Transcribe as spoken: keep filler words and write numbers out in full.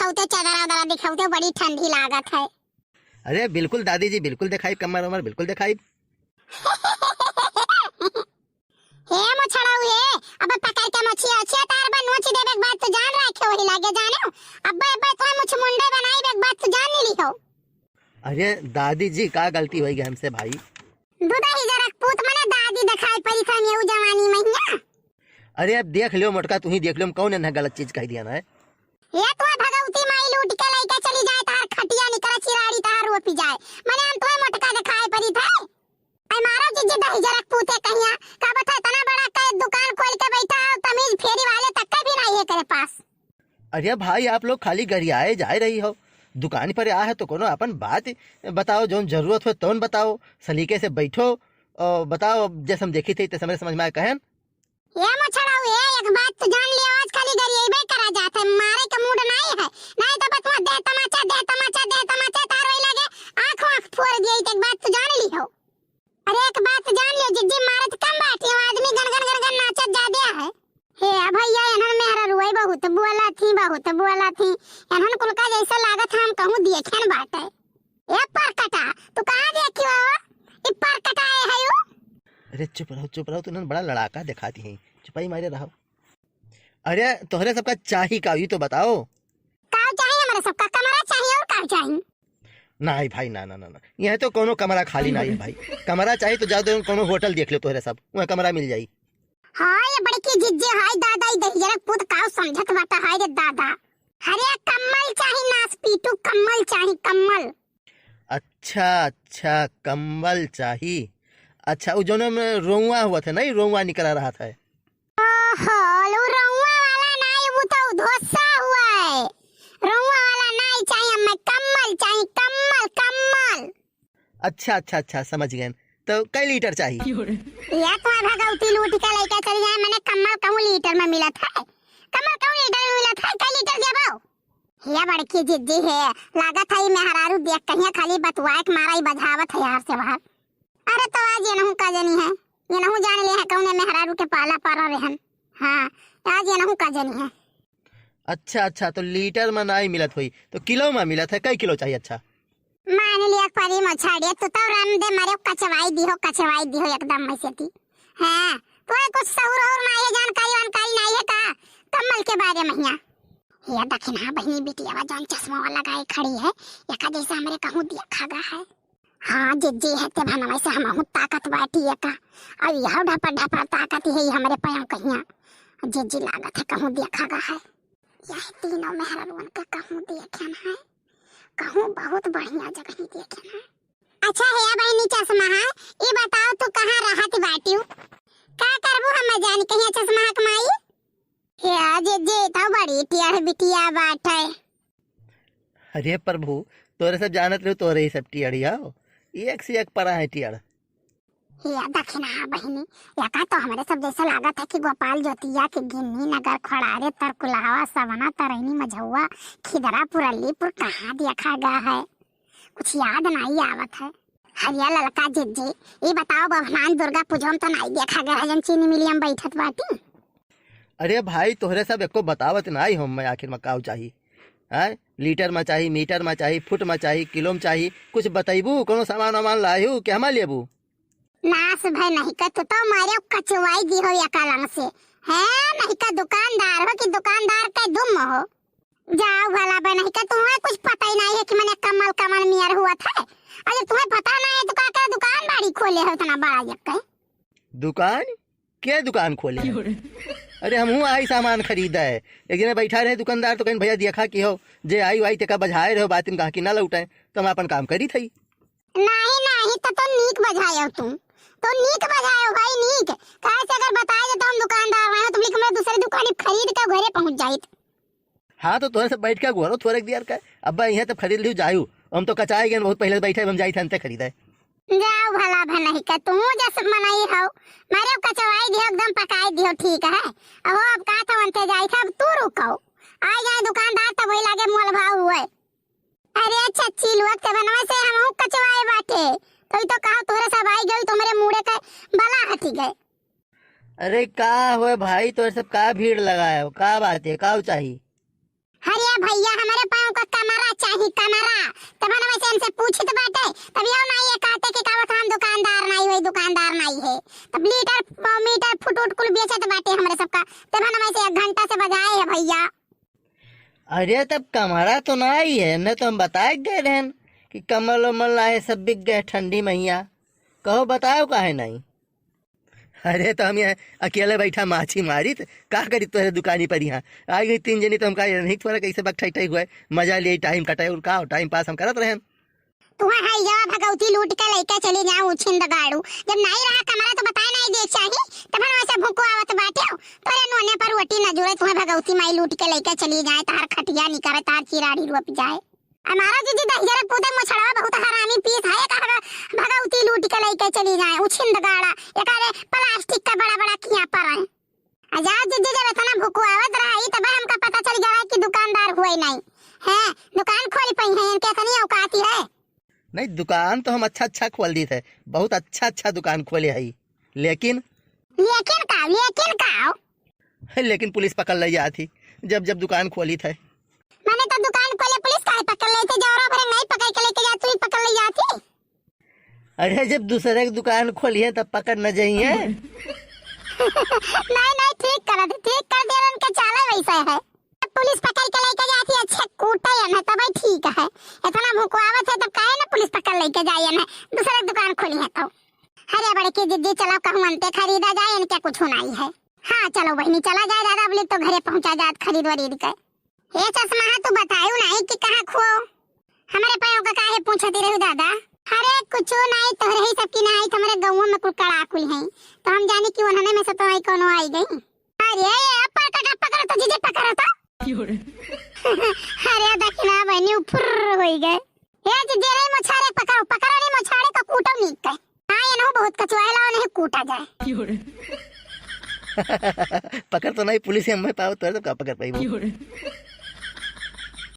देखाउते, चदरा उदरा देखाउते, बड़ी ठंडी लागत है। अरे बिल्कुल दादी जी, बिल्कुल देखाइब, कमर उमर बिल्कुल देखाइब। हे मोछड़ऊ हे, अब पकड़ के मोछिया ओछिया तार बा नोच देबे के बात तू जान रखे वही लागे जाने। अब, अब तोहे मुछ मुंडे बनाइबे के बात तू जान ली हो। अरे दादी जी, का गलती होई गई हमसे भाई? दुदा ही जरा पूत मने दादी देखाई परी था ये जवानी महिया। अरे अब देख लियो मोटका, तू ही देख लियो, हम कौन इन्हें गलत चीज कह दिया ना है? ये तो भगवती माई लूट के लइके चली जाए, तार खटिया निकल चिराड़ी तार रोपी जाए, मने हम तोहे मोटका देखाई परी थे। ऐ मारो जिज्जी दही जरक पूते कहिया, का बता इतना बड़ा के दुकान खोल के बैठा हो, तमीज फेरी वाले तक के भी नहीं है तेरे पास। अरे भाई, आप लोग खाली गरियाए जाए रही हो, दुकान पर आ है तो कोनो अपन बात बताओ, जौन जरूरत हो तौन बताओ, सलीके से बैठो और बताओ, जैसे हम देखी थे तैसे हमरे समझ में आए कहन। ये मोछड़ाऊ, ये एक बात तो जान लियो, आज खाली गरियाइबे करा जात है, मारे के मूड नहीं है, नहीं तो बतवा दे तमाचा, दे तमाचा, दे तमाचा, तार वही लगे आँख आँख फोड़ दिए, एक बात तो जान ली हो। अरे एक बात जान लियो जिज्जी, मारत कम बाटी हो, आदमी गन गन गन गन नाचत जादे है। हे भैया, एनहन मेहररुए बहुत बोला थी, बहुत बोला थी। एनहन कुल का जैसे लागत है हम कहूँ देखेन बाटे। ए परकटा, तू कहाँ देखी हो? ई परकटा आए है यू? अरे चुप रहो, चुप रहो, तू इन्हन बड़ा लड़ाका दिखाती है। चुपाई मारे रहो। अरे तोहरे सबका चाही का, यू तो बताओ। का चाही हमारे सबका? कमरा चाही और का चाही? नहीं भाई, ना, ना, ना, ना। यहाँ तो कोनो कमरा खाली नहीं है भाई। कमरा चाही तो जाओ तो कोनो होटल देख लो तोहरे सब, वहाँ कमरा मिल जाई। हाँ, ये बड़की जिज्जे, हाय दादा, ई दहिजरक पूत काउ समझत बाटा, हाय रे दादा। अरे कम्मल चाही, नासपीटू कम्मल चाही, कम्मल। अच्छा, अच्छा, कम्बल चाही। अच्छा, उ जौन में रोउआ हुआ था, नहीं, रोउआ निकला रहा था। ओहो, उ रोउआ वाला नहीं, उ तो धोसा हुआ है। रोउआ वाला नहीं चाहिए हमें, कम्मल चाहिए, कम्मल, कम्मल। अच्छा, अच्छा, अच्छा, समझ गए। तो कई लीटर चाहिए? या तो भगवती लूट के लेके चली जाए, मैंने कम्मल कहूँ लीटर में मिलत है? कम्मल कहूँ लीटर में मिलत है? कई लीटर देबो? हे बड़की जिज्जी हे, लागत है ई मेहरारू देख कहिया खाली बतुआए के मारा ई बजावत है यार से बाहर। अरे तो आज एनहू का जनी है, एनहू जान ले है कौने मेहरारू के पाला पड़ा रहन। हाँ, आज एनहू का जनी है। अच्छा, अच्छा, तो लीटर में नाई मिलत होई, तो किलो में मिलत है, कई किलो चाहिए? अच्छा। मान लिया परी मछाड़िया, तू तो राम दे मारे कचवाई दिहो, कचवाई दिहो एकदम में से ती। हाँ, तोरे कुछ सहूर और नाई है, जानकारी वानकारी नाई है का कम्मल के बारे में हिया? ये दखिना बहिनी बिटिया जौन चश्मा वाला लगाए खड़ी है, एका जैसे हमरे कहूँ देखा गा है। हाँ, जिज्जी है ते भनवा से हमहू ताकत बाटी एका। अब यह ढपर ढपर ताकत ही है हमरे पयाव कहिया। जिज्जी लागत है कहूँ देखा गा है। यह तीनों मेहररुअन का कहूँ देखेन है, कहूँ बहुत बढ़िया जगह ही देखेन है। अच्छा हे बहिनी चश्मा, हाँ, ई बताओ तू कहाँ रहत बाटिउ? का करबू हम जानी कहिया चश्मा के माई? हे जिज्जी, तो बड़ी टियड़ बिटिया बाटे। अरे प्रभु, तोरे सब जानत रहो, तोरे ही सब टियड़ी हो, एक से एक परा है टियड़। हे दखिना बहिनी, एका तो हमरे सब जैसे लागत है कि गोपाल जोतिया के गिन्नी नगर खोड़ारे तरकुलहवा सवना तरैनी मझौवा खिदरापुर अलीपुर कहाँ देखा गा है, कुछ याद नाई आवत है। हरिया ललका जिज्जी, ई बताओ बभनान दुर्गा पूजा में तो नाई देखा गा है जौन चीनी मिलिया में बैठत बाटी? अरे भाई, तोहरे सब एको बतावत नाई हम, मैं आखिर में काऊ चाही? हैं? लीटर में चाही, मीटर में चाही, फुट में चाही, किलो में चाही, कुछ बतैबू? कोनो सामान वामान लायू कि हमा लेबू? नास भय नहीं का, तू तो मारे कचवाई दिहो या कलंग से। हैं? नहीं का दुकानदार हो कि दुकानदार के दुम हो? जाओ भला बे, नहीं का तुम्हें कुछ पता ही नहीं है कि मने कमल कमल मियर हुआ था। अरे तुम्हें पता नहीं है तो का, का दुकान बाड़ी खोले हो इतना बड़ा यक्के? दुकान? के दुकान खोले? अरे हमहू आई सामान खरीदा है, एक जने बैठा रहे दुकानदार तो कहीं भैया देखा कि हो, जे आई वाई तेका बजाए रहो बातिन कहा कि ना लौटाए, तो हम अपन काम करी थई। नहीं, नहीं, तो, तो नीक बजायो तुम। तो नीक बजायो भाई, नीक। काहे से अगर बताए दे तो हम दुकानदार रहे हो, तुम लिख में दूसरे दुकान खरीद के घरे पहुंच जाइत। हाँ, तो तोहरे से बैठ के घोरो थोड़े दियर का। अब यहाँ तब खरीद लियो जायू। हम तो कचाए गए बहुत पहले बैठे, हम जाई थे अंते खरीदे। जाओ भला भनही का, तू जस मनई हो। मारे कचवाई दियो, एकदम पकाई दियो, ठीक है। अहो, अब का था अंते जाई थे, अब तू रुको। आ जाए दुकानदार तब वही लागे मोल भाव हुए। अरे अच्छा, अच्छी लुअक ते बनवा से हमहू कचवाए बाटे। तो ई तो कहा तोरे सब आई गई, तुम्हारे मुड़े के बला हटी गए। अरे का हुए भाई, तोरे सब का भीड़ लगाए हो? का बात है, का चाही? अरे भैया, हमारे चाही कमरा। तब हम वैसे इनसे पूछित बाटे, तब यो नाई ये कहते कि का हम दुकानदार नाई होई, दुकानदार नाई है। तब लीटर, मीटर, फुट उट कुल बेचत बाटे हमरे सबका। तब हम वैसे एक घंटा से बजाए है भइया। अरे, तब कमरा तो नाई है, न तो हम बताए गए रहन कि कम्बल उम्बल ना है, सब बिक गए ठंडी महिया। कहो, बताओ काहे नाई? अरे, तो हम यहाँ अकेले बैठा माछी मारित, का करी तोहरे दुकानी पर यहाँ? आ गई तीन जनी, तो हम कहा, "नहीं, थोड़ा कैसे बक ठई ठई हुआ है, मजा लिए, टाइम कटे, और का हो, टाइम पास हम करत रहन।" तुहा है जवा भगौती लूट के लइके चली जाओ, उछिंद गाड़ू। जब नाई रहा कमरा तो बताए नाई देख चाही, तब हम ऐसे भूको आवत बाटे हो। तोरे नोने पर रोटी न जुड़े, तुहा भगौती माई लूट के लइके चली जाए, तहार खटिया निकरे, तहार चिराड़ी रोप जाए। हमारा जीजी दहिजरे पूते मोछड़वा बहुत हरामी पीस है, कहा भगौती लूट के लइके चली जाए, उछिंद गाड़ा, एकारे प्लास्टिक का बड़ा बड़ा किया पर है। आ जाओ जीजी, जब इतना भुकुआवत रही, तब हमका पता चल गया है कि दुकानदार हुए नहीं। हैं, दुकान खोल पाई हैं, इनके इतनी औकात ही है। नहीं, दुकान तो हम अच्छा अच्छा खोल दी थे, बहुत अच्छा अच्छा दुकान खोले है, लेकिन लेकिन का, लेकिन का? लेकिन पुलिस पकड़ ले जाती, जब जब दुकान खोली थे। मैंने तो दुकान खोले, पुलिस काहे पकड़ लेते? जौरा भरे नहीं पकड़ के लेके जाती, पकड़ ले जाती। अरे, जब दूसरे की दुकान खोली है, तब पकड़ न जाइए। नहीं, नहीं, ठीक कर दे, ठीक कर दे, उनके चाला वैसा है। पुलिस पकड़ के लेके जाती, अच्छे कूटे है ना, तब ठीक है। इतना भुकवावत है, तब काहे ना पुलिस पकड़ लेके जाए ना, दूसरे की दुकान खोली है तो। अरे, बड़की दीदी, चलो कहूँ अंते खरीदा जाए, इनके कुछ नहीं है। हाँ, चलो बहनी, चला जाए दादा, अब तो घरे पहुँचा जात खरीद वरीद के। ए चश्मा, तू बतायू नहीं कि कहाँ खो? हमरे पयो का काहे पूछती रहू दादा? अरे कुछो नहीं, तोहरे ही सबकी नहीं, तोहरे गाँव में कुल कड़ाकुल हैं, तो हम जानी कि उन्होंने में से तो आई कोनो आई गई। अरे ये पकड़, पकड़ तो जीजी, पकड़ तो। अरे देखना बहनी, उ फुर्र होई गए। ए जीजी रे मोछारे पकड़ो, पकड़ो रे मोछारे को कूटो नीक के। हाँ, ये नो बहुत कचुआए लाओ, नहीं कूटा जाए। पकड़ तो नहीं, पुलिस हम पाओ तो, तो का पकड़ पाई?